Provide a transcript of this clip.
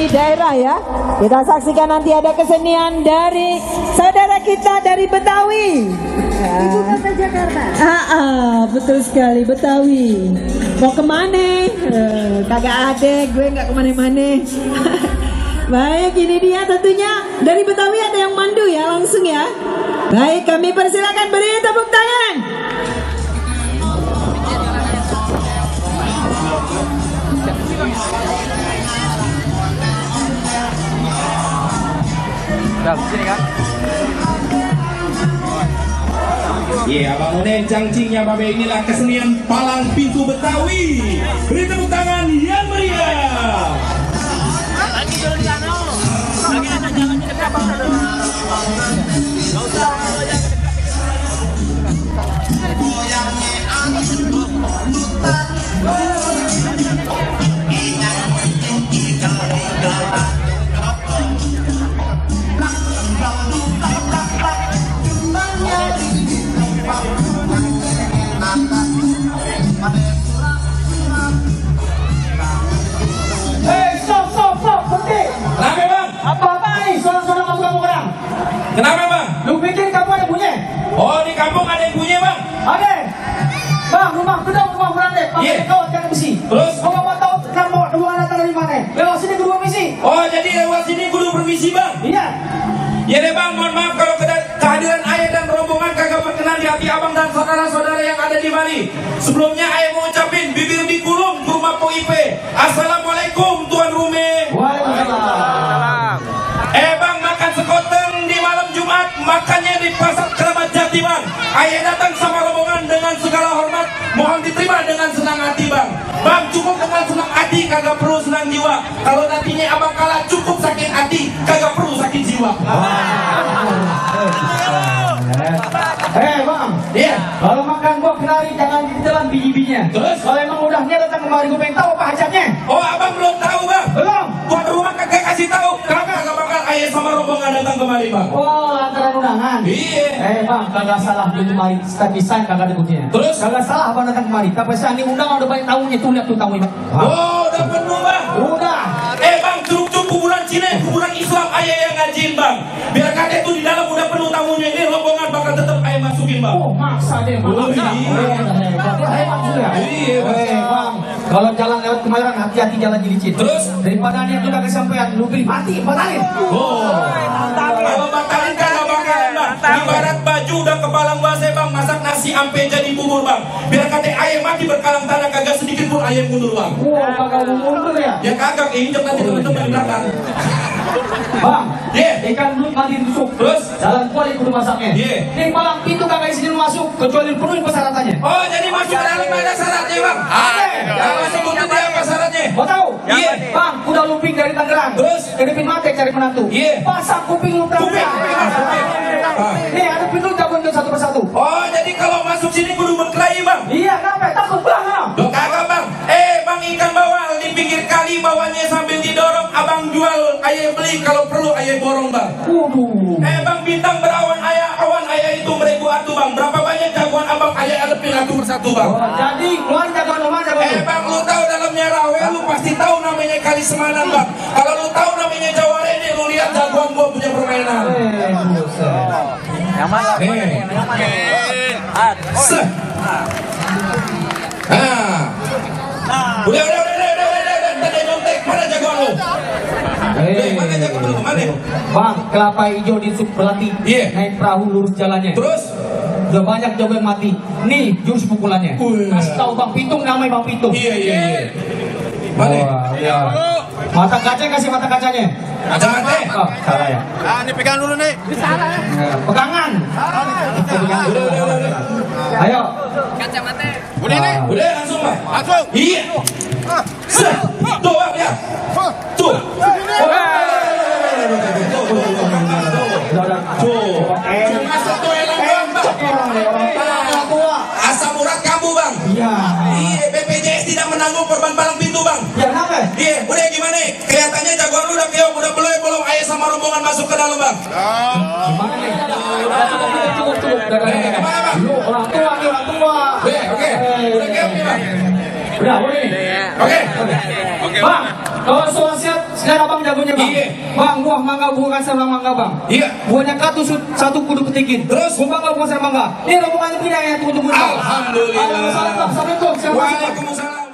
daerah ya. Kita saksikan nanti ada kesenian dari saudara kita dari Betawi. Ibu kota Jakarta. Betul sekali Betawi. Mau kemana? Kagak ada, gue nggak kemana-mana. Baik, ini dia tentunya dari Betawi ada yang mandu ya langsung ya. Baik, kami persilakan beri tepuk tangan. Sini kan? Iya, Abang One cangcingnya Babe, inilah kesenian palang pintu Betawi. Beri tepuk tangan yang meriah. Lagi jalan di sana. Lagi ada jalan di dekat Bang. Enggak usah. Kenapa Bang? Apa-apa nih, soal-soal masuk kampung orang? Kenapa Bang? Lu pikir kamu ada bunyi? Oh, di kampung ada yang punya Bang? Ada. Bang, rumah gedung, rumah orang deh. Pakai Iya. kawat kan besi. Terus? Kau nggak mau tahu kamu ruangan datang dari mana? Lewat sini ke rumah misi. Oh, jadi lewat sini kudu permisi Bang? Iya. Ya deh Bang, mohon maaf kalau kehadiran ayah dan rombongan kagak berkenan di hati abang dan saudara-saudara yang ada di mari. Sebelumnya ayah mau ucapin bibir dikulum ke rumah Po Ipe. Assalamualaikum Tuan Rume. Waalaikumsalam. Bang, makan sekoteng di malam Jumat, makannya di pasar Keramat Jati Bang. Ayah datang sama rombongan dengan segala hormat, mohon diterima dengan senang hati Bang. Bang, cukup dengan senang hati, kagak perlu senang jiwa. Kalau nantinya abang kalah, cukup sakit hati, kagak perlu sakit jiwa. Bang. Iya. Kalau makan gua kenali jangan ditelan biji-bijinya. Terus? Kalau emang udahnya datang kemari gua pengen tahu apa hajatnya. Oh, abang belum tahu Bang? Belum. Tuan rumah kagak kasih tahu. Kagak bakal ayah sama rombongan datang kemari Bang. Oh, lantaran undangan. Iya. Bang, kagak salah dia kemari. Tapi saya kagak ada bunyinya. Terus? Kagak salah abang datang kemari. Tapi saya ini undangan udah banyak tamunya tuh, lihat tuh tamunya. Oh, udah penuh Bang. Udah. Bang, curug-curug kuburan Cina, kuburan Islam ayah yang ngajiin Bang. Biar kakek tuh di dalam udah penuh tamunya, ini rombongan bakal tetap ayah masukin Bang. Oh, maksa deh, Oh, maksa. iya. Hebat juga. Iya, maksa. Bang. Kalau jalan lewat Kemayoran, hati-hati jalan di licin. Terus? Daripada dia tuh udah kesampaian, lu pilih mati, batalin. Oh, kalau batalin kagak bakalan Bang. Ibarat baju udah kepalang base Bang, masak nasi ampe jadi bubur Bang. Biar kakek ayah mati berkalang tanah, kagak sedikit pun ayah mundur Bang. Wah, bakal mundur ya. Ya kagak, injek nanti temen-temen di belakang. Bang, Iya. ikan belut mati tusuk. Terus? Jalan kuali kudu masaknya. Iya. Ini palang pintu kagak izinin masuk, kecuali penuhi persyaratannya. Oh, jadi masuk ke dalam ada syaratnya Bang? Yang masuk itu dia apa syaratnya? Mau tahu? Iya. Bang, kuda lumping dari Tangerang. Terus? Kedipin mate cari menantu. Iya. Pasang kuping lu Kuping. Nih, ada pintu jagoan ke satu persatu. Oh, jadi kalau masuk sini kudu berkelahi Bang? Iya, kenapa? Takut bang. Loh kagak Bang. Bang, ikan bawal di pinggir kali bawahnya sambil didorong, abang jual, ayah beli, kalau perlu ayah borong Bang. Waduh. Bang, bintang berawan awan ayah itu meribu atu Bang. Berapa banyak jagoan abang ayah alepin satu persatu Bang. Jadi keluar jagoan lu mana jagoan? Bang, lu tahu dalamnya rawe, lu pasti tahu namanya kali Semanan Bang. Kalau lu tahu namanya Jawara ini, lu lihat jagoan gua punya permainan. Yang mana? Yang mana? Seh. Udah, tadi nyontek, mana jagoan lu? Mana jagoan lu, mana? Bang, kelapa hijau di sub belati. Iya. Naik perahu lurus jalannya. Terus? Udah banyak jago yang mati. Nih, jurus pukulannya. Wih. Kasih tahu Bang Pitung, namanya Bang Pitung. Iya. Mana? Wah, iya. Mata kaca, kasih mata kacanya. Kacamata. Oh, salah ya. Ini pegang dulu nih. Pegangan. Udah. Ayo. Udah nih. Udah langsung Bang. Langsung. Iya. Seh. Tuh Bang ya. Tuh. Cuma satu elang doang Bang. Asam urat kamu Bang. Iya. Iya, BPJS tidak menanggung korban palang pintu Bang. Ya kenapa? Iya, udah gimana? Kelihatannya jagoan lu udah keok, udah belum ayah sama rombongan masuk ke dalam Bang. Gimana nih? Cukup. Kemana Bang? Lu orang tua nih, orang tua. Oke. Udah keok nih Bang. Udah, boleh nih. Oke. Bang, kalau soal sehat, sekarang abang jagonya bang. Iya. Bang, buah mangga bukan sama mangga bang. Iya. Buahnya katus satu kudu ketikin. Terus? Buah mangga bukan sama mangga. Ini rombongannya pindah ya, tunggu-tunggu. Alhamdulillah. Assalamualaikum. Waalaikumsalam.